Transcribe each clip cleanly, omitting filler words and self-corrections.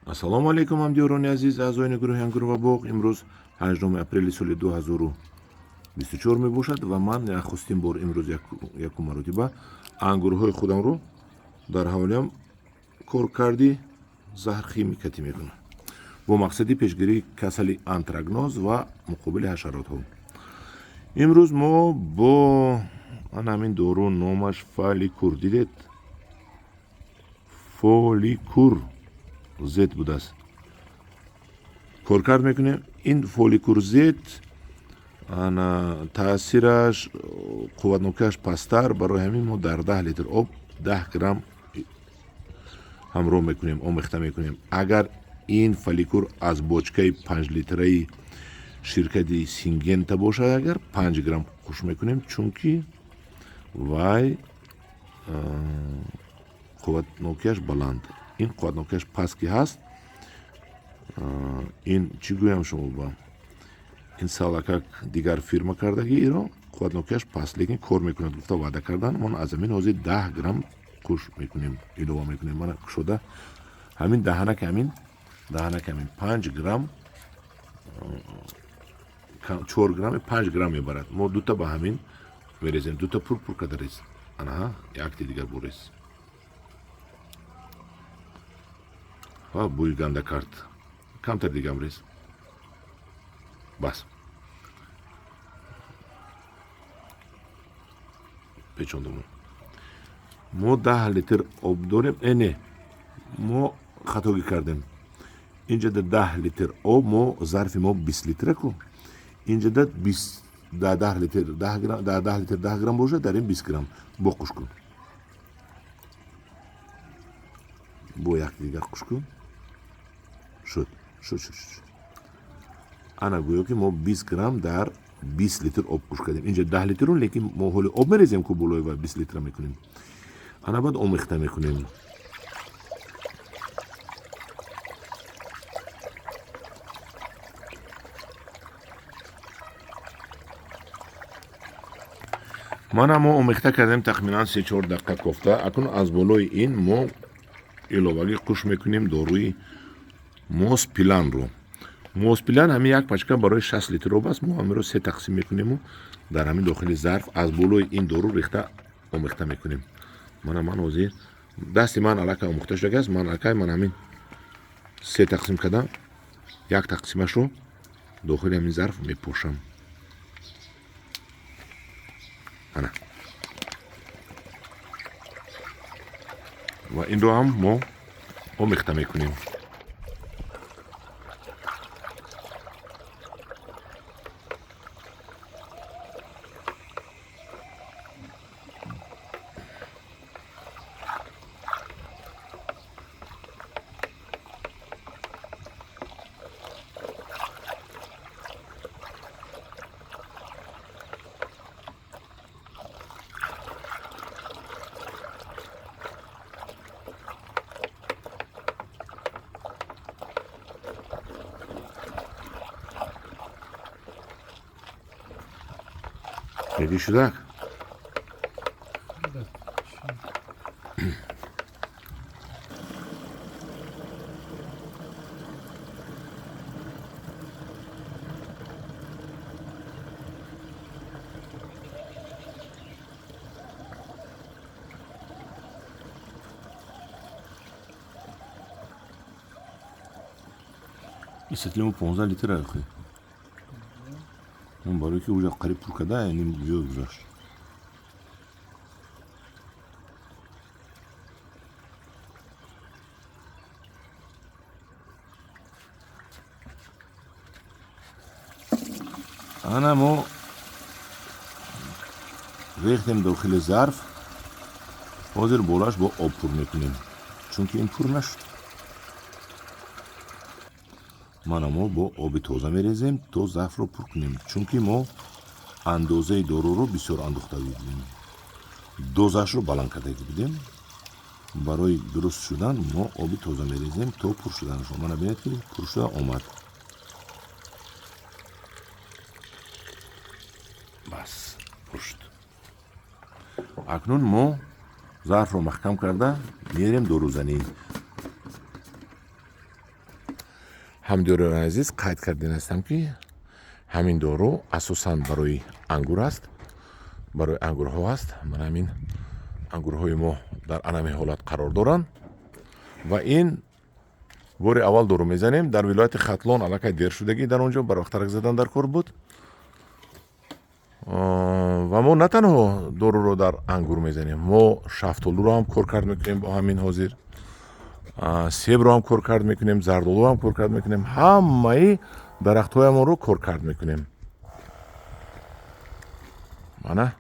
Ассалому алайкум, ҳамдиёрони азиз, аъзоёни гурӯҳи Ангур ва боғ. Имрӯз 8 апрели соли 2024 мебошад ва ман нахустин бор имрӯз якум маротиба ангурҳои худамро дар ҳавлиам коркарди заҳрхимикатӣ мекунам бо мақсади пешгирии касали антракноз ва муқобили ҳашаротҳо. Имрӯз мо бо ана ҳамин дору, номаш Фоликур, дидед, Фоликур Зет будааст, коркард мекунем. Ин Фоликур Зет ана таъсираш, қувватнокиаш пасттар, барои ҳамин мо дар 10 литр об 10 грамм ҳамроҳ мекунем, омехта мекунем. Агар ин Фоликур аз бочкаи 5 литраи ширкати Сингента бошад, агар 5 грамм қуш мекунем, чунки вай қувватнокиаш баланд, ин қувватнокиаш паст ки ҳаст. Ин чӣ гӯям шумо ба ин салакак дигар фирма кардаги, иро қувватнокиаш паст, лекин кор мекунад гуфта ваъда кардан. Мон аз ҳамин ҳозир 10 грамм қуш мекунем, илова мекунем. Мана кушода ҳамин даҳанак, ҳамин даҳанак, ҳамин 5 грамм, 4 грамм, 5 грамм мебарад. Мо дута ба ҳамин мерезем, дута пур пур карда рез. Анаҳа, якти дигар бурез ва бӯи ганда кард, камтар дигам рез, бас. Печондум. Мо 10 литр об дорем. Э, не, мо хатогӣ кардем. Инҷада 10 литр об, мо зарфи мо 20 литра ку, инҷада да 10 литр 10 грамм, да 10 литр 10 грамм бошад, дар ин 20 грамм бо қуш кун, бо як дигар қуш кун. Шуд, шуд, шуд, шуд. Ана гӯё ки мо 20 грамм дар 20 литр об қуш кардем. Инҷа 10 литру, лекин мо ҳоли об мерезем ку болои ва 20 литра мекунем. Ана баъд омехта мекунем. Мана мо омехта кардем, тахминан 3-4 дақиқа кофта. Акнун аз болои ин мо иловагӣ қуш мекунем доруи Моспиланро. Моспилан ҳамин як пачка барои 60 литр об аст. Мо ҳаминро се тақсим мекунему дар ҳамин дохили зарф аз болои ин дору рехта омехта мекунем. Мана ман ҳозир дасти ман аллакай омӯхта шудагааст. Ман аллакай ман ҳамин се тақсим кардам, як тақсимашро дохили ҳамин зарф мепошам. Ана ва инро ҳам мо омехта мекунем. Мегӣ шудак? Исатлимо 15 литр ахи. Он барои ки уже қариб пур карда, ним зиёд гузашт. Ана мо рехтем дохили зарф. Ҳозир болаш бо об пур мекунем, чунки ин пур нашуд. Мана мо бо оби тоза мерезем, то зарфро пур кунем, чунки мо андозаи доруро бисёр андохта будем, дозашро баланд карда будем. Барои дуруст шудан мо оби тоза мерезем то пур шуданашро. Мана бинед ки пур шуда омад. Бас, пур шуд. Акнун мо зарфро маҳкам карда мерем дорузанӣ. Ҳамдиёрони азиз, қайд кардин ҳастам, ки ҳамин дору асосан барои ангур аст, барои ангурҳо аст. Мана ҳамин ангурҳои мо дар анами ҳолат қарор доранд ва ин бори аввал дору мезанем дар вилояти Хатлон. Аллакай дер шудагӣ, дар он ҷо барвақттарак задан дар кор буд. Ва мо на танҳо доруро дар ангур мезанем, мо шафтолуро ҳам кор кард мекунем бо ҳамин ҳозир, себро ҳам кор кард мекунем, зардолуро ҳам кор кард мекунем, ҳамаи дарахтҳоямонро кор кард мекунем. Мана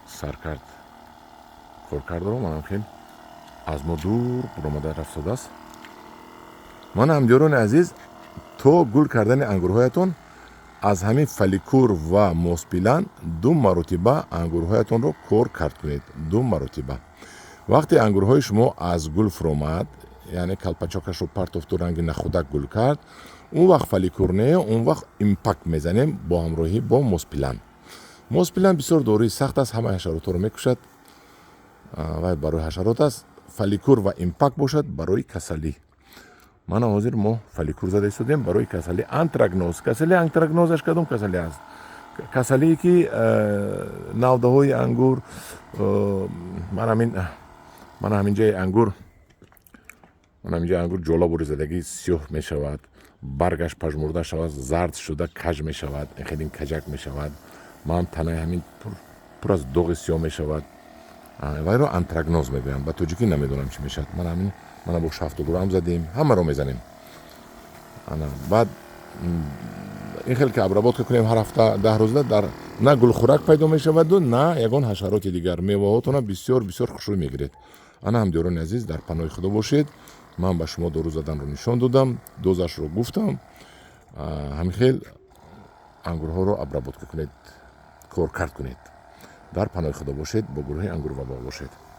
сар кард кор кардро, манам хел аз мо дур буромада рафтодааст. Мана, ҳамдиёрони азиз, то гул кардани ангурҳоятон аз ҳамин Фоликур ва Моспилан ду маротиба ангурҳоятонро кор кард кунед, ду маротиба. Вақте ангурҳои шумо аз гул фуромад, яъне калпачокашро партофту ранги нахудак гул кард, он вақт Фоликур не, он вақт Импакт мезанем бо ҳамроҳӣ бо Моспилан. Моспилан бисёр доруи сахт аст, ҳамаи ҳашаротҳоро мекушад, вай барои ҳашарот аст. Фоликур ва Импакт бошад барои касалӣ. Мана ҳозир мо Фоликур зада истодем барои касали антракноз. Касали антракнозаш кадом касалӣ аст? Касалие ки навдаҳои ангур, мана ҳамин ҷои ангур, мана ҳамин ҷои ангур ҷола буризадагӣ сиёҳ мешавад, баргаш пажмурда шавад, зард шуда каж мешавад, хеле каҷак мешавад. Ман танаи ҳамин пур аз доғи сиёҳ мешавад. Вайро антракноз мегӯянд, ба тоҷикӣ намедонам чӣ мешавад. Мана ҳамин, мана бо шафтолуро задем, ҳамаро мезанем. Ана баъд ин хел ки обработка кунем ҳар ҳафта, 10 рӯзда, дар на гулхӯрак пайдо мешаваду, на ягон ҳашароти дигар, меваҳотона бисёр бисёр хушрӯй мегиред. Ана, ҳамдиёрони азиз, дар паноҳи Худо бошед. Ман ба шумо дору заданро нишон додам, дозашро гуфтам. Ҳамин хел ангурҳоро обработка кунед, коркард кунед. Дар паноҳи Худо бошед, бо гурӯҳи Ангур ва боғ бошед.